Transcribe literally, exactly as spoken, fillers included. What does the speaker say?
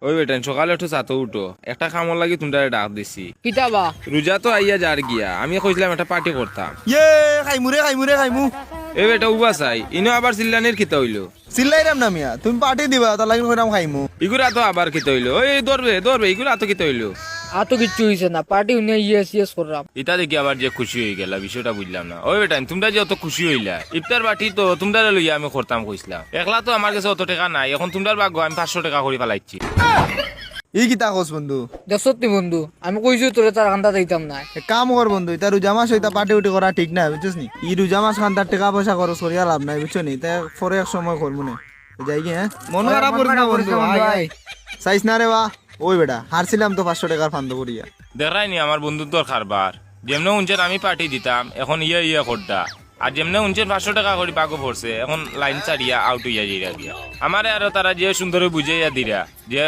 ওই বেটাইন, সকালে একটু ছাতো উঠো, একটা কামর লাগি তুমরারে ডাক দিছি। কিতা বা? রোজা তো আইয়া যার গিয়া, আমি কইছিলাম একটা পার্টি করতাম। ইয়ে, খাইমু রে, খাইমু রে, খাইমু। এ বেটা, উবা চাই, ইনো আবার চিল্লানির কিতা অইলো? চিল্লাইরাম না মিয়া, তুমি পার্টি দিবা, তার লাগি কইরাম খাইমু। ইগুর আতো আবার কিতা অইলো? ওই ধরবে, ধরবে, ইগুর আতো কিতা অইলো? আর তো কিচ্ছু অইছে না, পার্টি হুনিয়া ইয়েস ইয়েস কররাম। ইতা দেখি আবার যে খুশি অইগেলা, বিষয়টা বুঝলাম না। ওই বেটাইন, তুমরা যে অত খুশি অইলা, ইফতার পার্টি তো তুমরারে লইয়া আমি করতাম কইছিলাম। একলা তো আমার গেছে অত টেকা নাই, এখন তুমরার ভাগ্য আমি পাঁচশো টেকা করি ফালাইছি। ই কিতা কস বন্ধু? দেখছত নি বন্ধু, আমি কইছি তোরে তার কান্দাত আইতাম নায়। এক কাম কর বন্ধু, ইতা রোজা মাস অইতা পার্টি উটি করা ঠিক না, বুঝছস নি? ই রোজা মাস খান্দাত টেকা পয়সা খরচ করিয়া লাভ নাই, বুঝছো নি? তে পরে এক সময় করমু নে। যাই গি, হ্যাঁ? মন খারাপ করিস না বন্ধু, আয়, আয়। চাইস না রে বা। ওই বেটা, হারছিলাম তো পাঁচশো টেকার ফান্দ করিয়া। দেখরায় নি আমার বন্ধুত্বর কারবার, যেমনে হুনছেন আমি পার্টি দিতাম, এখন ইয়া ইয়া কররা। আর যেমনে হুনছেন পাঁচশো টেকা করি ভাগো পড়ছে, এখন লাইন ছাড়িয়া আউট অইয়া যাইরা গিয়া। আমারে আরো তারা যে সুন্দরে বুঝাইয়া দিরা, যে